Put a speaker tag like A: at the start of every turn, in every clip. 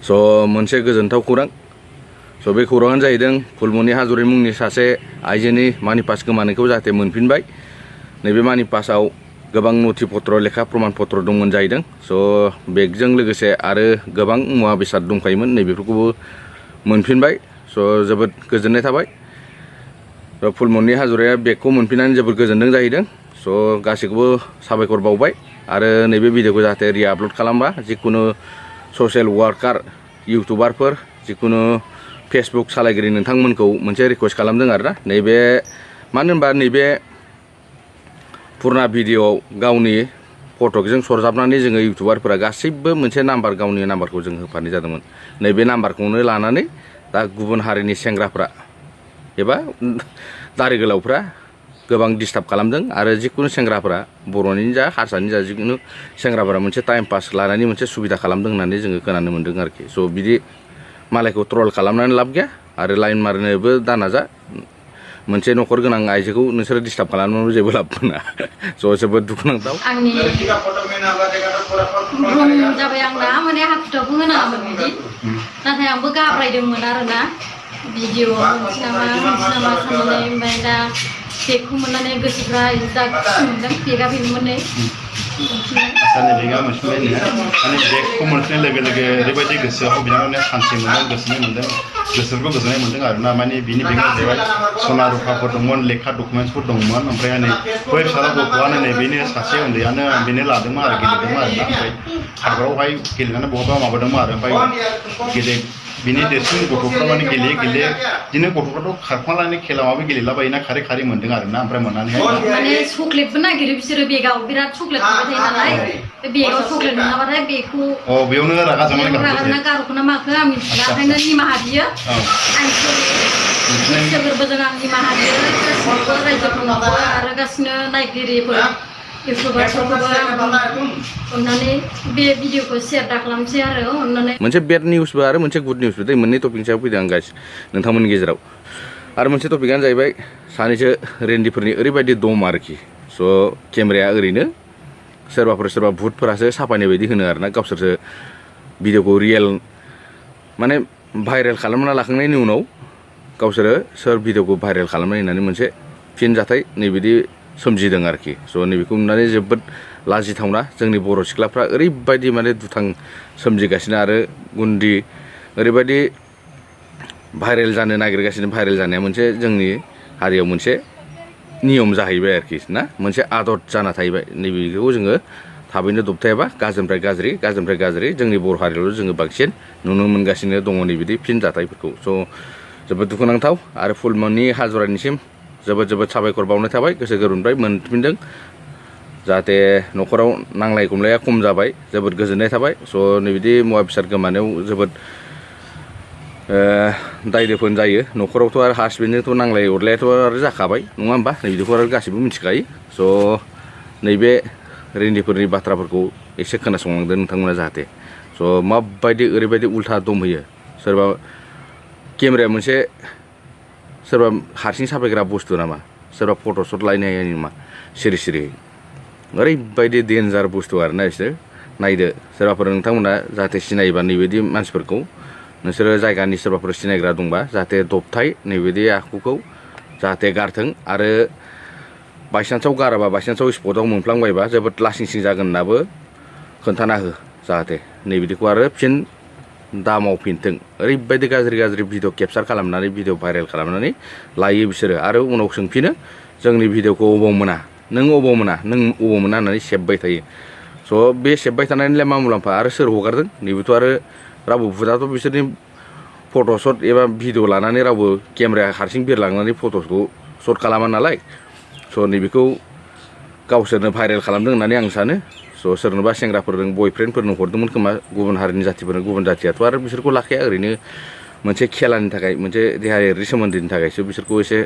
A: स' मोनसे गोजोनथाव खौरां स' बे खौराङानो जाहैदों फुलमनि हाज'रि मुंनि सासे आइजोनि मानि पास गोमानायखौ जाहाथे मोनफिनबाय। नैबे मानि पासआव गोबां नथि पत्र लेखा प्रमान पत्र दंमोन जाहैदों। स' बेगजों लोगोसे आरो गोबां मुवा बेसाद दंखायोमोन नैबेफोरखौबो मोनफिनबाय। स' जोबोद गोजोननाय थाबाय। फुलमनि हाज'रिया बेगखौ मोनफिननानै जोबोद गोजोनदों जाहैदों। स' गासैखौबो साबायखर बावबाय आरो नैबे भिडिअखौ जाहाथे रिआपल'ड खालामबा जिखुनु ससियेल वार्कार इउटुबारफोर जिखुनु फेसबुक सालायगिरि नोंथांमोनखौ मोनसे रिकुवेस्ट खालामदों आरोना, नैबे मानो होनबा नैबे फुरना भिडिअ'आव गावनि फटकजों सरजाबनानै जोङो इउटुबारफोरा गासैबो मोनसे नाम्बार गावनि नाम्बारखौ जों होफानाय जादोंमोन। नैबे नाम्बारखौनो लानानै दा गुबुन हारिनि सेंग्राफ्रा एबा दारि गोलावफ्रा गोबां डिस्टार्ब खालामदों आरो जिखुनु सेंग्राफोरा बर'नि जा हारसानि जा जिखुनु सेंग्राफोरा मोनसे टाइम पास लानायनि मोनसे सुबिदा खालामदों होननानै जोङो खोनानो मोन्दों आरोखि। स' बिदि मालायखौ ट्रल खालामनानै लाब गैया आरो लाइन मारिनोबो दानाजा। मोनसे न'खर गोनां आइजोखौ नोंसोरो डिस्टार्ब खालामनानैबो जेबो लाब मोना। स' जोबोद दुखुनांथाव।
B: आंनि रुम जाबाय आंना माने हाखुदाखौ होनाङामोन बिदि, नाथाय आंबो गाब्रायदोंमोन आरोना भिडिअ होनोसै नामा साननानै। ओमफ्राय दा बेगखौ मोननानै गोसोफ्रा जा खुसि मोनदों। बेगा बेनोमोन नै
C: आसानि बेगा मोनफिनबाय नो माने बेगखौ मोनफिननाय लोगो लोगो ओरैबायदि गोसोआव बिनानावनो सान्थि मोनदों, गोजोननाय मोनदों, गोसोफोरखौ गोजोननाय मोनदों आरोना। माने बिनि बेगा जाहैबाय सना रुफाफोर दंमोन, लेखा डकुमेन्टसफोर दंमोन। ओमफ्राय नै बै फिसाला गथ'आनो नै बेनो सासे उन्दैयानो बेनो लादोंमोन आरो गेलेदोंमोन आरोना। ओमफ्राय हाग्रायावहाय गेलेनानै बहाबा माबादोंमोन आरो ओमफ्राय बिनि देरसिन गथ'फ्रा माने गेलेयै गेलेयै बिदिनो गथ'फ्राथ' खारफानानै खेला माबा गेलेलाबायोना, खारै खारै मोनदों आरोना। ओमफ्राय मोननानैहाय
B: माने चक्लेटबो नागिरो बिसोरो बेगाव बिराद चक्लेट थाबाय थायो नालाय। बे बेगाव चक्लेट मोनाबाथाय बेखौ
C: बेयावनो रागा जोंनानै
B: गार'खौ ना माखो आं मिथिला। ओंखायनो निमाहा बियो। सोरबोजों आं निमाहा बियो गासिबो रायजोफोरनावबो आरो गासिनो नायगिरिफोर इउटुबारफोरखौबो अननानै बे भिडिअखौ शेयार दा खालामसै आरो अननानै।
A: मोनसे बेड निउसबो आरो मोनसे गुड निउसबो दै मोननै टपिकनि सायाव फैदों आं गाइस नोंथांमोननि गेजेराव। आरो मोनसे टपिकआनो जाहैबाय सानैसो रेन्डिफोरनि ओरैबायदि दम आरोखि। स' केमेराया ओरैनो सोरबा भुटफोरासो साफायनाय बायदि होनो आरोना। गावसोरसो भिडिअखौ रियेल माने भाइरेल खालामना लाखांनायनि उनाव गावसोरो सोर भिडिअखौ भाइरेल खालामनाय होननानै मोनसे फिनजाथाय नैबिदि सोमजिदों आरोखि। स' नैबेखौ नुनानै जोबोद लाजिथावना। जोंनि बर' सिख्लाफ्रा ओरैबायदि माने दुथां सोमजिगासिनो आरो गुन्दि ओरैबायदि भाइरेल जानो नागिरगासिनो। भाइरेल जानाया मोनसे जोंनि हारियाव मोनसे नियम जाहैबाय आरोखि ना, मोनसे आदत जाना थाहैबाय। नैबेखौ जोङो थाबैनो दबथायाबा गाज्रिनिफ्राय गाज्रि जोंनि बर' हारियावल' जोङो बांसिन नुनो मोनगासिनो दङ नैबिदि फिन जाथायफोरखौ। स' जोबोद दुखुनांथाव आरो फुलमनि हाज'रानिसिम जोबोद साबायखर बावनाय थाबाय। गोसो गोरबोनिफ्राय मोनफिनदों जाहाथे न'खराव नांलाय खमलाया खम जाबाय। जोबोद गोजोननाय थाबाय। स' नैबिदि मुवा बेसाद गोमानायाव जोबोद दाय दोफोन जायो न'खरावथ' आरो हासबेन्डजोंथ' नांलाय अरलायाथ' आरो जाखाबाय नङा होमबा। नैबिदिखौ आरो गासैबो मिथिखायो। स' नैबे रेन्डिफोरनि बाथ्राफोरखौ एसे खोनासंलांदो नोंथांमोना जाहाथे। स' माबायदि ओरैबायदि उल्था दमहोयो। सोरबा केमेराया मोनसे सोरबा हारसिं साफायग्रा बुस्थु नामा, सोरबा फट'शट लायनो हायो नामा सिरि ओरैबायदि डेन्जार बुस्थु आरोना बिसोर। नायदो सोरबाफोर नोंथांमोना जाहाथे सिनायोबा नैबायदि मानसिफोरखौ, नोंसोरो जायगानि सोरबाफोर सिनायग्रा दंबा जाहाथे दबथाय नैबायदि आखुखौ जाहाथे गारथों। आरो बायसान्सआव गाराबा बायसान्सआव स्पटआव मोनफ्लांबायबा जोबोद लासिंसिं जागोन होननाबो खोन्थाना हो जाहाथे नैबिदिखौ आरो फिन दा मावफिनथों। ओरैबायदि गाज्रि भिडिअ केपचार खालामनानै भिडिअ भाइरेल खालामनानै लायो बिसोरो आरो उनाव सोंफिनो जोंनि भिडिअखौ अबाव मोना, नों अबाव मोना होननानै सेबबाय थायो। स' बे सेबबाय थानायनिलाय मा मुलाम्फा आरो सोर हगारदों नैबेथ' आरो रावबो भुटाथ' बिसोरनि फट'शट एबा भिडिअ लानानै रावबो केमेराया हारसिं बिरलांनानै फट'खौ शट खालामा नालाय। स' नैबेखौ गावसोरनो भाइरेल खालामदों होननानै आं सानो। स' सोरनोबा सेंग्राफोरजों बयफ्रेन्डफोरनो हरदोंमोन खोमा गुबुन हारिनि जाथिफोरनो। गुबुन जाथियाथ' आरो बिसोरखौ लाखाया, ओरैनो मोनसे खेलानि थाखाय मोनसे देहायारि सोमोन्दोनि थाखायसो बिसोरखौ एसे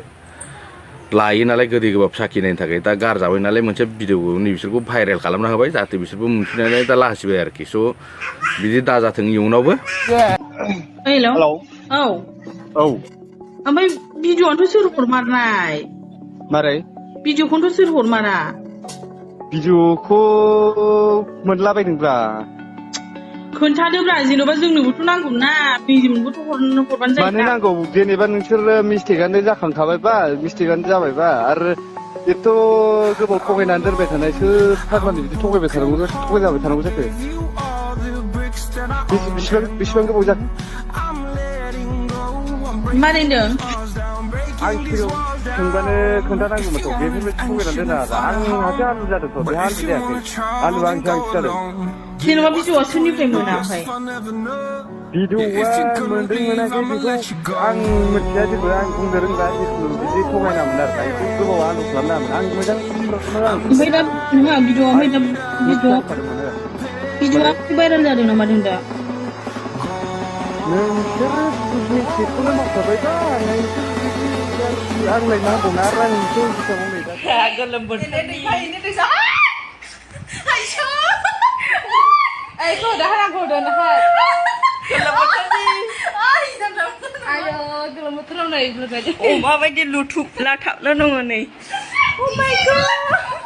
A: लायो नालाय, गोदै गोबाब साखिनायनि थाखाय। दा गारजाबाय नालाय मोनसे भिडिअखौ बिसोरखौ भाइरेल खालामना होबाय जाहाथे बिसोरबो मोनफिननानै दा लाजिबाय आरोखि। स' बिदि दाजाथों इयुनावबो।
D: हेलौ औ
C: औ
D: ओमफ्राय भिडिअ'आनोथ' सोर हरमारनाय?
C: मारै
D: भिडिअ'खौनोथ' सोर हरमारा?
C: भिडिअ'खौ मोनलाबायदोंब्रा।
D: खोन्थादोब्रा जेन'बा जोंनोबोथ' नांगौना बिजिमोनबोथ' हरबानो जायो
E: मानो नांगौ जेनेबा नोंसोरो मिस्टेकआनो जाखांखाबायबा मिस्टेकआनो जाबायबा आरो एथ' गोबाव थगायनानै दोनबाय थानायसो फाग्लानि बिदि थगायबाय थानांगौ थगायजाबाय थानांगौ जाखो बेसेबां गोबाव जाखो
D: मारै होनदों
E: आं सिगाङाव सोंबानो खोन्थानांगौमोनथ' बेफोरबायदि थगायनानै दोना आंहासो आलु जादोंथ' बे आलु जायाखै आलुआ आंसो जादों
D: जेन'बा बिजौआ सोरनिफ्राय मोना ओमफ्राय
E: भिडिअआ मोनदों मोनाखै बेखौ आं मिथिया जेबो आं बुंनो रोंला जिखुनु बिदि थगायनामोन आरो एसे गोबाव आलु खालामनामोन आं मोजां
D: ओमफ्राय दा नङा भिडिअआ ओमफ्राय दा भिडिअआ भाइरेल जादों नामा जों दा
E: नोंसोरो मिस्टेकखौनो मावखाबायबा आंलाय नांगौना रांनिसो हिसाबाव नै दा
D: गोलोम बोथोरनि
F: Ayo, dah aku udah nahan. Ayo, kalau mau terus naik belakang.
D: अमा बायदि लुथुब लाथाबनो दङ नै
F: Oh my god.